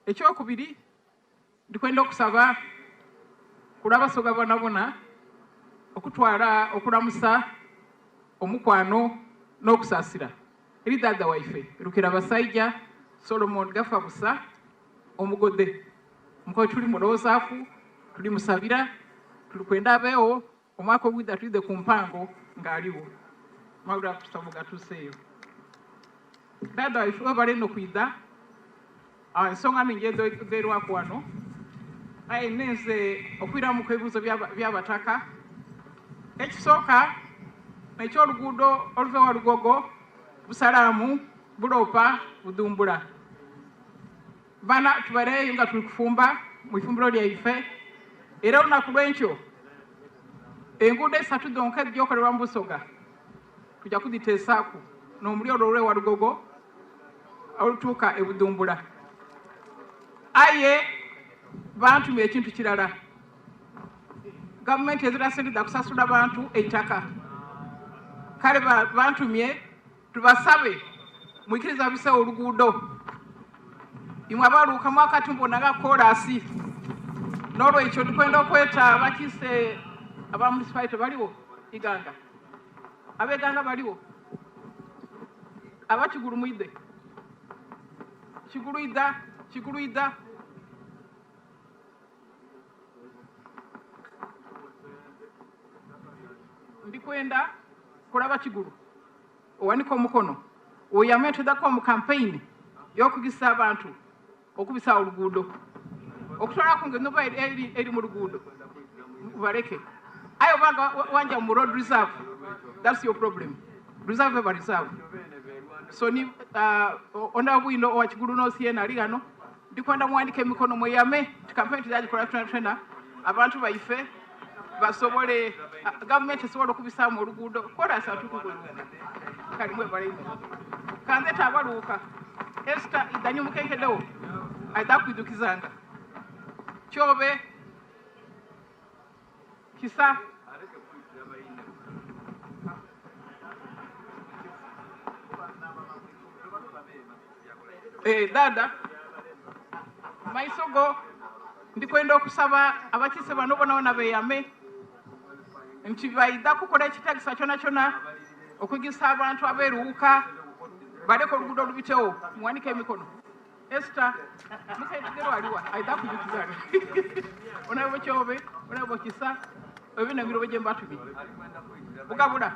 Ekyokubiri, ndi kwenda okusaba ku lw'Abasoga bonabona okutwala okulamusa omukwano n'okusaasira eri dhaadha waife Rukirabasaija Solomon Gafabusa Omugodhe. Mukobe tuli mulowoozaaku, tuli musabira, tuli kwenda abeegho Omwaka ogwidha twidhe ku mpango nga aligho. Amawulire ago gatuuseeyo. Dhaadha waife webale inho kwidha. Ensonga nhingi edhogerwaku ghano aye ninze okwiramuku ebibuuzo by'abataka. Ekisooka n'eky'oluguudo oluva e Walugogo, Busalaamu, Bulopa, Budhumbula. Bana tubaireyo nga tuli kufumba mu ifumbiro lyaife era olunaku lwenkyo enguudo eisatu dhonka edhija okolebwa mu Busoga tuja kudhiteesaaku n'omuli olwo olw'e Walugogo olutuuka e Budhumbula. Aye bantumye ekintu kirala, gavumenti ezira sente dha kusasula bantu eitaka kale bantumye Tubasabe mwikirize abisewo oluguudo. Imwe abaluuka mwakati mubona nga koolaasi. N'olweikyo ndikwenda okweta abakiise aba municipality baliwo? Iganga. Ab'e Iganga baliwo? Aba Kigulu mwidhe. Kigulu idha, Kigulu idha. Ndikwenda kulaba Kigulu owanike omukono weyame twidha mu kampeyini y'okugisa abantu okubisa oluguudo okutwalaku nga enoba eri mu luguudo baleke aye obanga wanja mu road reserve that's your problem reserve eba reserve so ni uh, onda bwino owa Kigulu North yena ali ghano Ndikwenda muwanike emikono mweyame nti kampeyini tujagikola twena abantu baife basobole, gavumenti esobole okubisaamu oluguudo kolansi atukuguluuka. Kale mwebale inho. Kandhete abaluuka Esther idha mukenkedewo aidha kwidhukizanga. Kyobe Kisa. Eh, dada maiso go ndikwenda okusaba abakiise bano bonabona beyame nti baidha kukola ekitagisa kyonakyona okugisa abantu aberuwuka baleke oluguudo olubitewo muwanike emikono Esther mukaitugero aliwa aidha kujukizana onabo kyobe onabo kisa ebyo nebiro gye mbatumye bugabula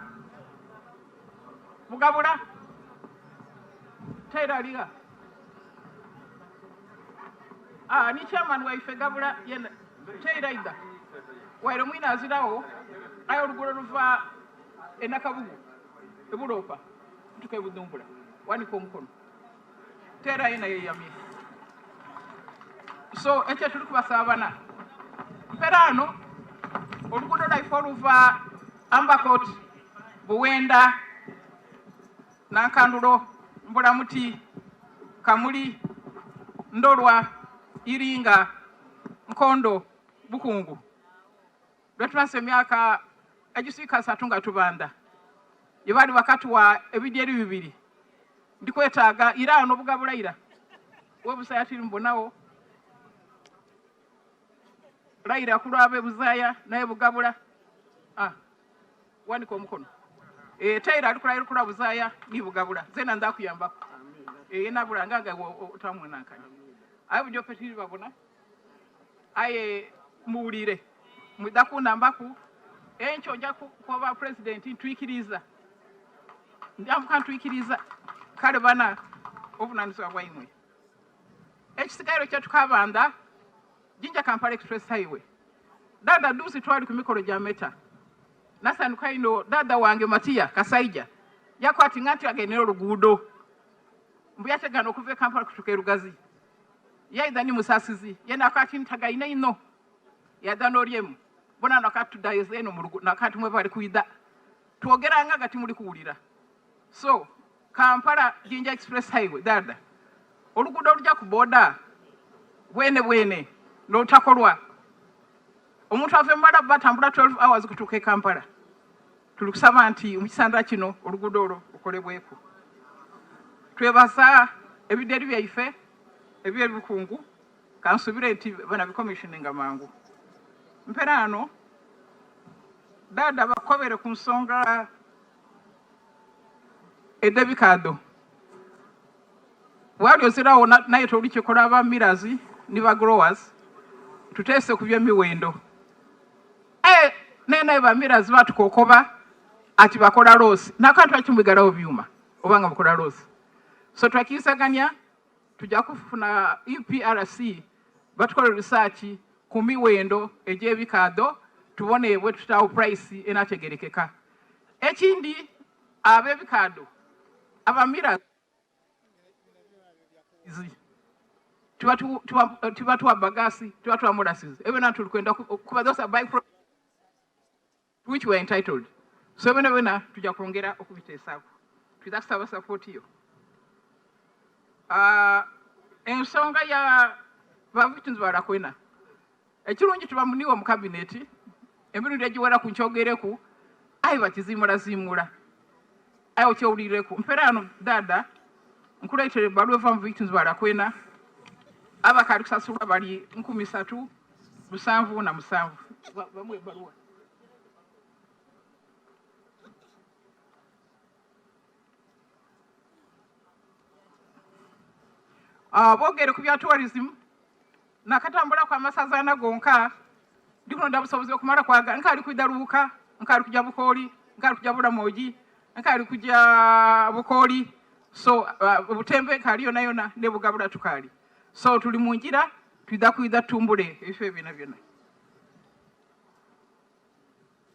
bugabula taira aliga ah, ni chairman waife gabula yena taira idha waire mwine azirawo aye oluguudo luva enakabugu ebulopa kutuka ebudhumbula wanika omukono Tera yena yeyamye. So ekyo tuli kubasaba bana. Mperaano oluguudo lwaife oluva Ambakot, Buwenda, Nankandulo, Mbulamuti, Kamuli, Ndolwa, Iringa, Nkondo, Bukungu lwetumaze emyaka egiswika asatu nga tubanda ye bali bakatuwa ebidyeri bibiri ndikwetaaga ira ano obugabula ira webusaya tiri mbonawo layira kulwabe buzaya naye bugabula ah, wanika omukono e, taira ali kulayira kulwa buzaya ni bugabula zena ndakuyambako e, nabula nganga otamwenankanya aye bujo petiri babona Aye muwulire, mwidha kunambaku enkyo nja kukoba pulezidenti ntwikiriza, ndyamuka ntwikiriza. Kale bana obuvunanizibwa bwaimwe. Ekisigaire kye tukabandha Jinja Kampala Express Highway. Dada duuzi twali ku mikolo gya Meta. Nasanhuka inho dada wange Matia Kasaija yakoba ati nga ntiagaine oluguudo. Mbu yategana okuva e Kampala okutuuka e Lugazi. Yaidha ni Musasizi yena akati ntagaine inho. Yaidha n'Oryemu bona nakati tudayo eno mu lugu nakati mwe bali kwidha. Twogeranga nga timuli kuwulira. So Kampala Jinja Express Highway dada oluguudo oluja ku boda bwene bwene n'olutakolwa. Omuntu ava e Malaba batambula 12 hours kutuuka e Kampala. Tuli kusaba nti mu kisandha kino oluguudo olwo lukolebweku. Twebaza ebideri byaife eby'ebikungu. Kansubire nti banabicommissioninga mangu. Mperaano dada bakobere ku nsonga edh'ebikaadho. Bwali ozirawo naye toli kikola aba millers ni ba growers tuteese ku by'emiwendo. Aye nene ba millers batukokoba ati bakola loss. Nakantu akimwigalawo byuma oba nga mukola loss. So twakiisaganya tujja kufuna UPRC batukole research ku miwendo egy'ebikaadho tubone bwe tutaawo price enategerekeka. Ekindi ab'ebikaadho aba millers tibatuwa bagasse, tibatuwa molasses. Ebyo byona tuli kwenda kuba those are by which we are entitled. So byona byona tujja kwongera okubiteesaaku. Twidha kusaba support yo. Ensonga ya ba victims ba Lakwena ekirungi tuba muniwe mu cabinet emirundi egiwera ku nkyogereku aye bakizimulazimula aye okyewulireku mperaano dada nkuleetere ebbaluwa eva mu victims ba Lakwena abakaali kusasulwa bali 3777 bamuwe ebbaluwa. Boogere ku bya tourism nakatambulaku amasaza ana gonka ndikulonda busobozi okumala kwaga nkaali kwidha Luuka, nkaali kuja Bukooli, nkaali kuja Bulamogi, nkaali kuja Bukooli, so Butembe nkaali yona yona ne Bugabula tukaali. So tuli mu ngira twidha kwidha tutumbule ebifo ebyo byona byona.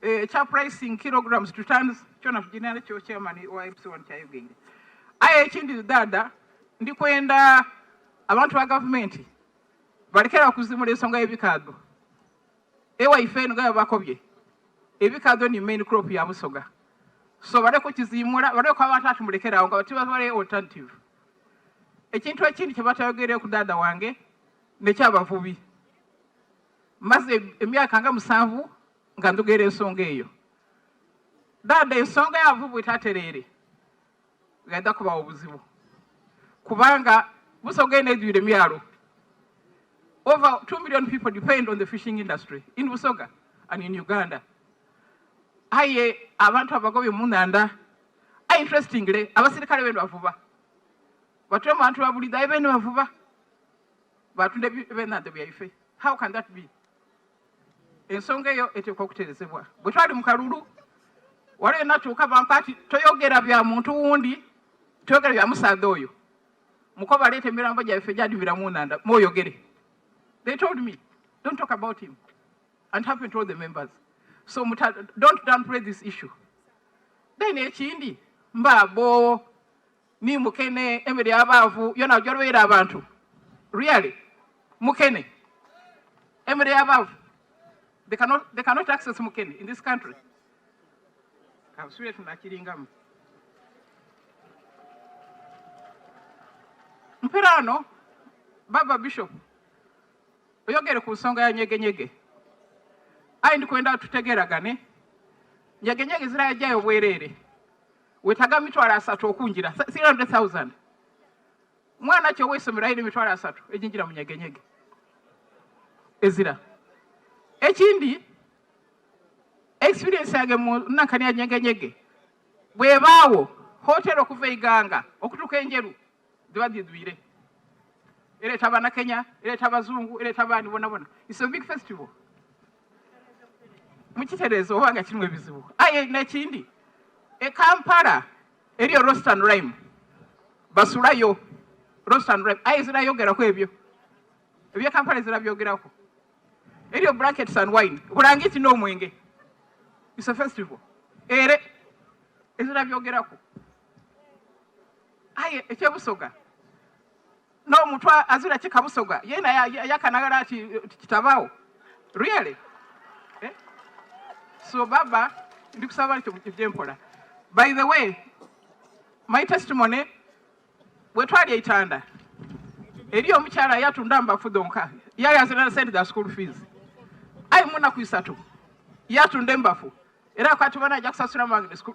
Ekya pricing kilograms to tons kyona tugina nakyo chairman wa MC1 kyayogeire. Aye ekindi dada ndikwenda abantu ba gavumenti balekera kuzimula ensonga y'ebikaadho. Ewaife eno nga bakobye ebikaadho ni main crop ya Busoga, so baleke okizimula, baleke abantu ati mulekere awo nga tibabale alternative. Ekintu ekindi kye batayogereku dada wange nekyabavubi. Maze emyaka nga 7 nga ndhogera ensonga eyo. Dada ensonga y'abavubi bwetatereere ghaidha kubawo obuzibu kubanga Busoga eno eidhwire emyalo. Over 2 million people depend on the fishing industry in Busoga and in Uganda. Aye abantu abagobye mu nhandha, aye interestingly abasirikale bene bavuba. Batwemu abantu babulidha aye bene bavuba. Batunda ebyenhandha byaife. How can that be? Ensonga eyo eteekwa okuterezebwa. Bwe twali mu kalulu waliwo natuuka bampa ati toyogera bya muntu wundi, toyogera bya musaadha oyo. Mukoba aleeta emirambo gyaife gyadimira mu nhandha mwoyogere. They told me don't talk about him, and happened to all the members. So don't downplay this issue. Then ekindi mbabo ni mukene emere y'abaavu yona gyolweera abantu. Really mukene emere y'abaavu they cannot access mukene in this country. Kansubire tunakiringamu. Mperaano baba bishop oyogere ku nsonga ya nyegenyege, aye ndikwenda tutegeragane. Nyegenyege zirajayo bwerere, wetaga 300,000 okunjira 300,000. Mwana ki ow'eisomero ayina 300,000 ejinjira mu nyegenyege ezira. Ekindi experience yange mu nankani ya nyegenyege bwebaawo hotel okuva Iganga okutuuka Enjeru ziba dhidhwire, ereeta Abanakenya, ereeta Abazungu, ereeta abaani bonabona. It's a big festival. Mukitereeza oba nga kirimu ebizibu. Aye nekindi e Kampala eriyo Roast and Rhyme, basulayo Roast and Rhyme, aye zirayogeraku ebyo ebye Kampala zirabyogeraku. Eriyo Blankets and Wine, bulangiti n'omwenge, it's a festival ere ezirabyogeraku. Aye ekyebusoga n'omuntu azira kikabusoga yena yakanagala ati kitabaawo really eh? So baba ndikusaba ntyo byempola. By the way, my testimony, bwe twali eitanda eriyo omukyala yatunda mbafu dhonka, yali azira sente za school fees, aye munaku isatu yatunda embafu era akatubona ajja kusasula mange school.